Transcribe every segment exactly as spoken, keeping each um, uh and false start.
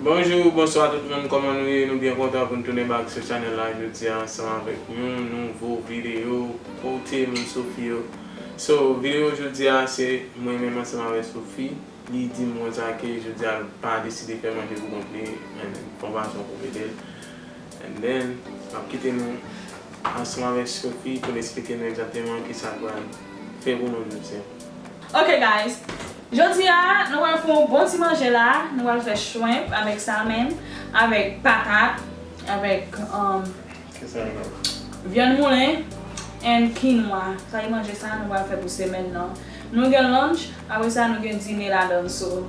Bonjou, bonswa tout moun, kòman nou ye? Nou byen kontan pou n tounen back sou chanèl la jodi a ansanm avèk yon nouvo videyo kote moun Sophie yo. So, videyo jodi a se mwen menm ansanm avèk Sophie. Li di m konsa ke jodi a l pa deside fè manje pou kont li, and fò m pa son pou ede l. And then, m ap kite nou ansanm avèk Sophie pou l esplike nou egzakteman kisa l pral fè pou nou jodi a. Ok guys, jodi a nou pral fè yon bon ti manje la. Nou pral fè shrimp avèk salmon, avèk patat, avèk um, vyann moulen and kinwa. Sa e manje sa nou pral fè pou semèn nan. Nou gen lunch, apre sa nou gen dine ladan. So,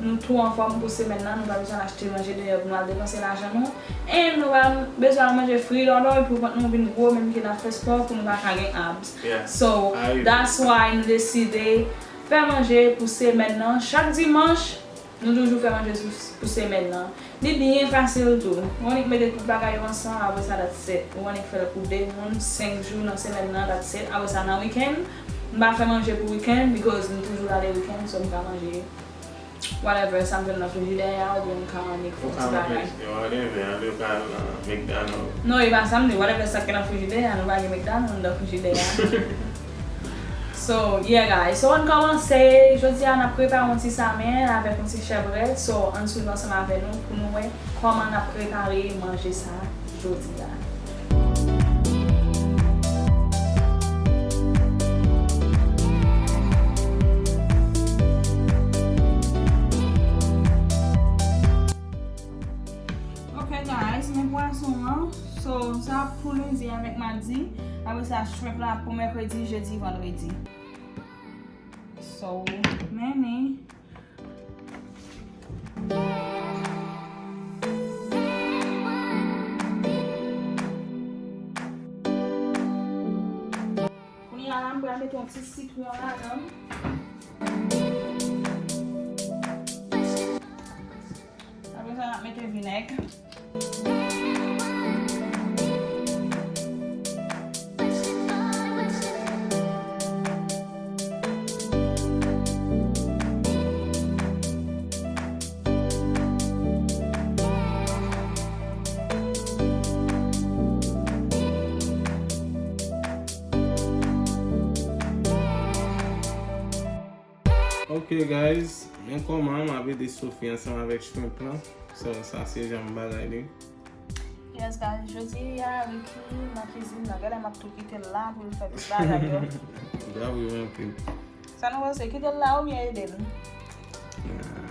nou tou anfòm pou semèn nan. Nou pa bezwen achte manje deyò pou nou al depanse lajan nou. And nou pa bezwen al manje fri lòlò epi vant nou vin gwo, menm ke n ap fè spò pou nou pa ka gen abs. So, that's why nou deside fè manje pou semèn nan. Chak dimanch, nou toujou fè manje sou, pou semèn nan. Li byen fasil tou. Ou annik mete tout bagay yo ansanm, apre sa, that's it. Ou annik fè l pou de moun, senk jou nan semèn nan, that's it. Apre sa, nan weekend, m pa fè manje pou weekend, because m toujou ale weekend, so m ka manje whatever sa m jwenn nan frijidè a, oubyen m ka annik fè yon ti bagay. Whatever, ale ou ka al nan McDonald. Non, e pa sa m di, whatever sa k nan frijidè a, nou pa gen McDonald nan frijidè a. So, yeah guys, so ann kòmanse. Jodi a n ap prepare yon ti salmon avèk yon ti chevrèt. So, ann swiv ansanm avè nou pou nou wè kòman n ap prepare manje sa jodi a. Ok guys, men pwason an. So, sa pou lendi avèk madi. Apre sa, shrimp la pou mèkredi, jedi, vandredi. So many. Kounye a la, m pral mete yon ti sitwon ladan. Apre sa, n ap mete vinèg. Ok guys, men kòman m ap ede Sophie ansanm avèk shrimp lan. So, sa se jan bagay li. Yes guys, jodi a Ricky nan kizin nan, gade m ap tou kite l la pou l fè tout bagay yo. Bravo anpil. Sa nou panse, kite l la oubyen ede l? Nah.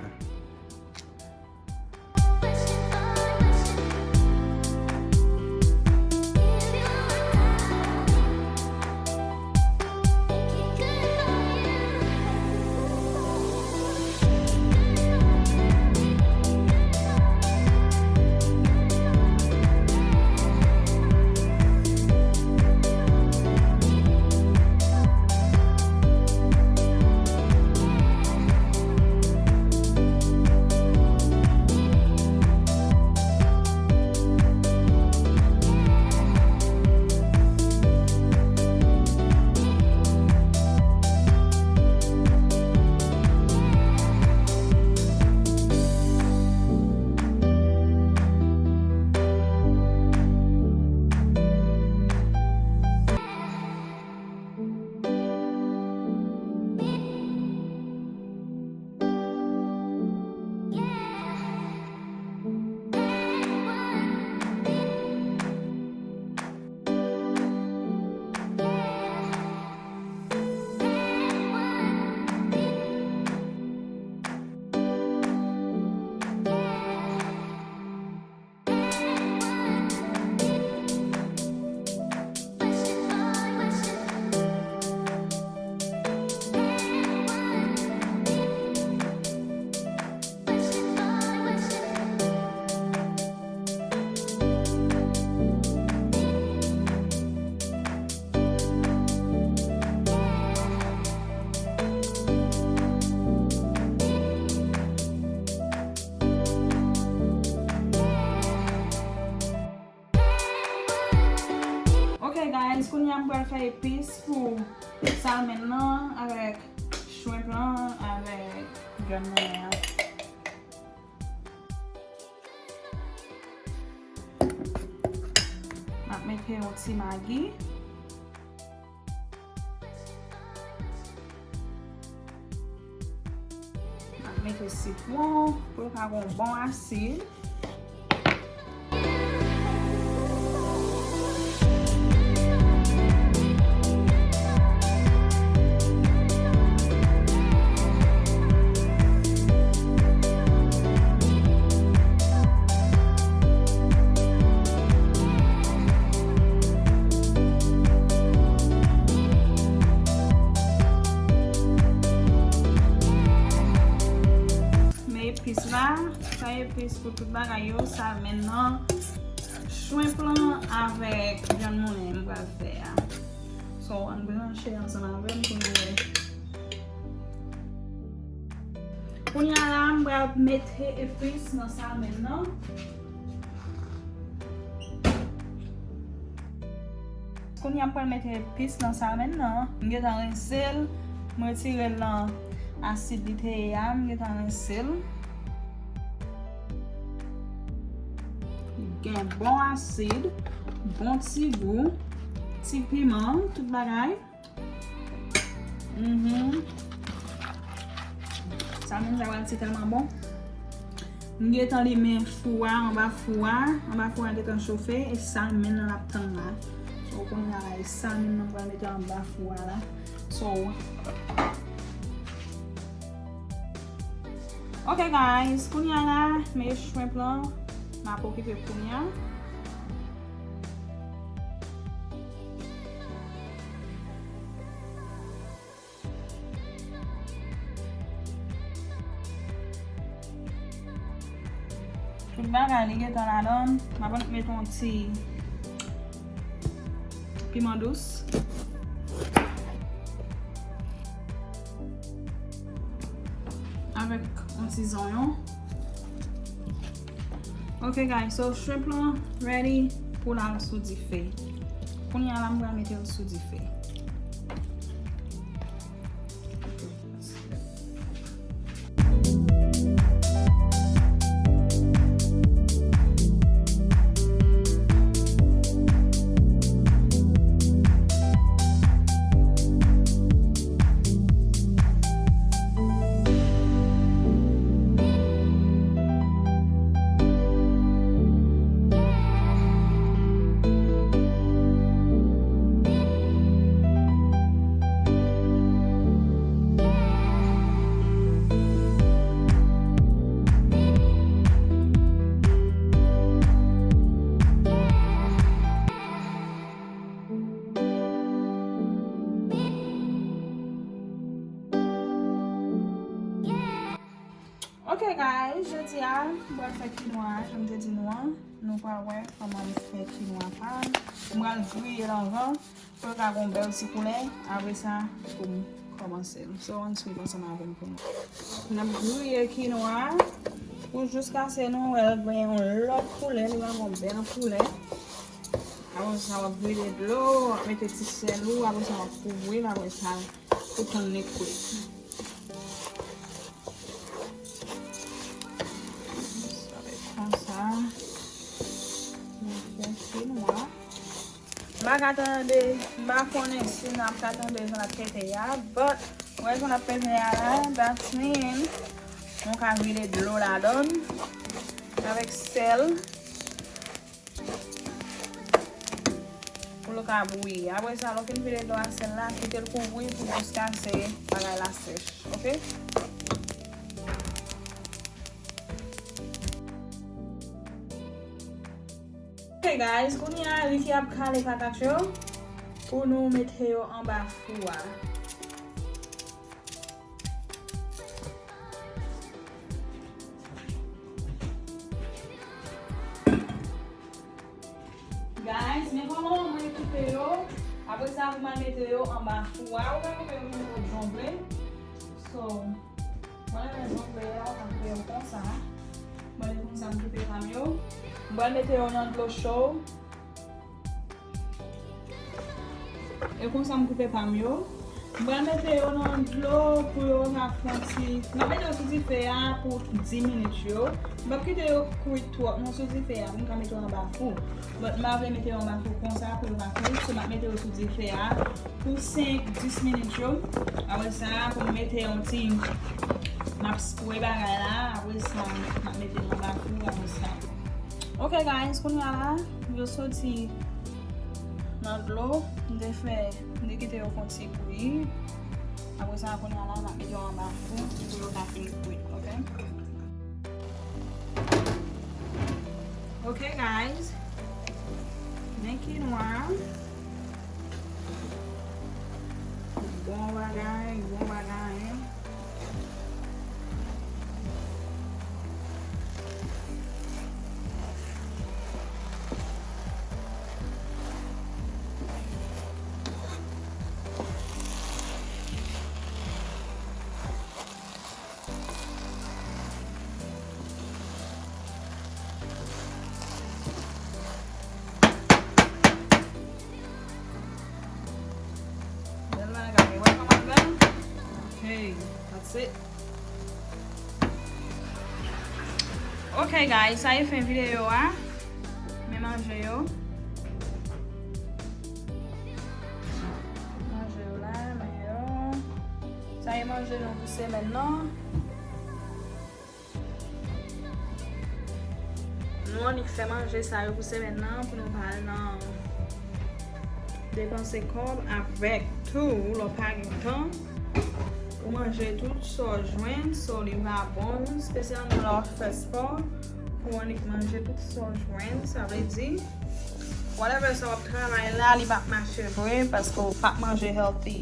Ok guys, kounye a m pral fè epis pou salmon nan avèk shrimp lan avèk vyann moulen an. Fè yon ti magi. M ap mete sitwon pou l ka gen yon bon asid. Men epis la, sa epis pou tout bagay yo, salmon nan, shrimp lan avèk vyann moulen m pral fè a. So, ann branche ansanm avè m pou nou wè. Kounye a la, m pral mete epis nan salmon nan. Kounye a m pral mete epis nan salmon nan. M gentan rense l. M retire l nan asid li te ye a. M gentan rense l. Li gen bon asid, bon ti gou, ti piman, tout bagay. Mhm. Salmon sa pral se tèlman bon. M gentan limen fou a, anba fou a, anba fou a gentan chofe, e salmon nan l ap tann la. So, kounye a la, e salmon nan pral mete anba fou a la. So, ok guys, kounye a la, men shrimp lan, m ap okipe kounye a. Tout bagay li gentan ladan. M ap met yon ti piman dous avèk yon ti zonyon. Ok guys, so shrimp lan ready pou l al sou dife. Kounye a la m pral mete l sou dife. Ok guys, jodi a m pral fè kinwa a, jan m te di nou an. Nou pral wè kòman m fè kinwa pa m. M pral griye l anvan pou l ka gen yon bèl ti koulè. Apre sa, pou m kòmanse l. So, ann swiv ansanm avè m pou nou. N ap griye kinwa a pou jiskaske nou wè l gen yon lòt koulè, li pral gen yon bèl koulè. Apre sa, w ap vide dlo, w ap mete ti sèl ou, apre sa, w ap kouvri l, apre sa, pou tann li kwit. Sa va konsa. Nou fè kinwa. M pa ka tande, m pa konnen si n ap ka tande jan l ap pete a, but, wè jan l ap pete a la, that mean, nou ka vide dlo ladan l, avèk sèl. Pou l ka bouyi. Apre sa, lè w fin vide dlo a sèl la, kite l kouvri pou jiskaske bagay la sèch. Ok? Ok, guys, kounye a, Ricky ap kale patat yo pou nou mete yo anba fou a. Guys, men kòman mwen koupe yo. Apre sa, pou mwen mete yo anba fou a. Ou ka koupe yo menm jan w vle. So, mwen renmen zongle a, ou ka koupe yo konsa. Mwen konsa m koupe pa m yo. Mwen mete yo nan dlo cho. E konsa m koupe pa m yo. M pral mete yo nan dlo pou yo ka fon ti. M ap mete yo sou dife a pou dis minit yo. M p ap kite yo kwit twòp non sou dife a pou m ka mete yo anba fou. But m pa vle mete yo anba fou konsa pou yo pa kwit. So m ap mete yo sou dife a pou senk dis minit yo. Apre sa, pou m mete yon ti, m ap spray bagay la. Apre sa, m ap mete yo anba fou. Apre sa. Ok guys, kounye a la, yo soti nan dlo. M te fè, m te kite yo fon ti bouyi. Apre sa, kounye a la, m ap mete yo anba fou pou yo ka fin kwit, ok? Ok guys, men kinwa. Bon bagay, bon bagay. Bèl bagay. Wè kòman l bèl? Hey, that's it. Ok guys, sa e fen videyo a. Men manje yo. Manje yo la, men yo. Sa e manje nou pou semèn nan. Nou annik fè manje sa yo pou semèn nan pou nou pa al nan depanse kòb avèk tou lè w pa gen tan. Ou manje tout sa w jwenn, so li pa bon, espesyalman lè w ap fè spò, pou w annik manje tout sa w jwenn, sa vle di, whatever sa w ap travay la, li p ap mache vre, paske w p ap manje healthy.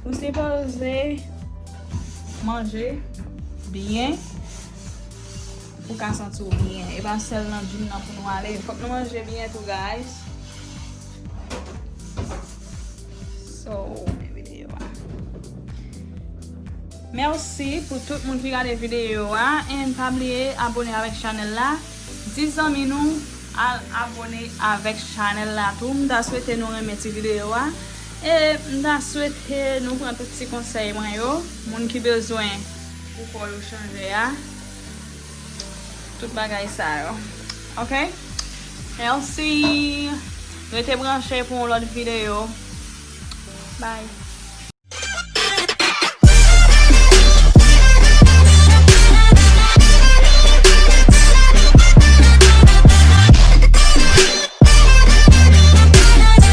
Ou sipoze manje byen pou w ka santi w byen. E pa sèl nan gym nan pou nou ale. Fòk nou manje byen tou, guys. So, men videyo a. Mèsi pou tout moun ki gade videyo a. And pa bliye abone avèk chanèl la. Di zanmi nou al abone avèk chanèl la tou. M ta swete nou renmen ti videyo a. E m ta swete nou pran tout ti konsèy mwen yo. Moun ki bezwen pou kò yo chanje a. Tout bagay sa yo. Ok? Mèsi. Rete branche pou yon lòt videyo. Bye.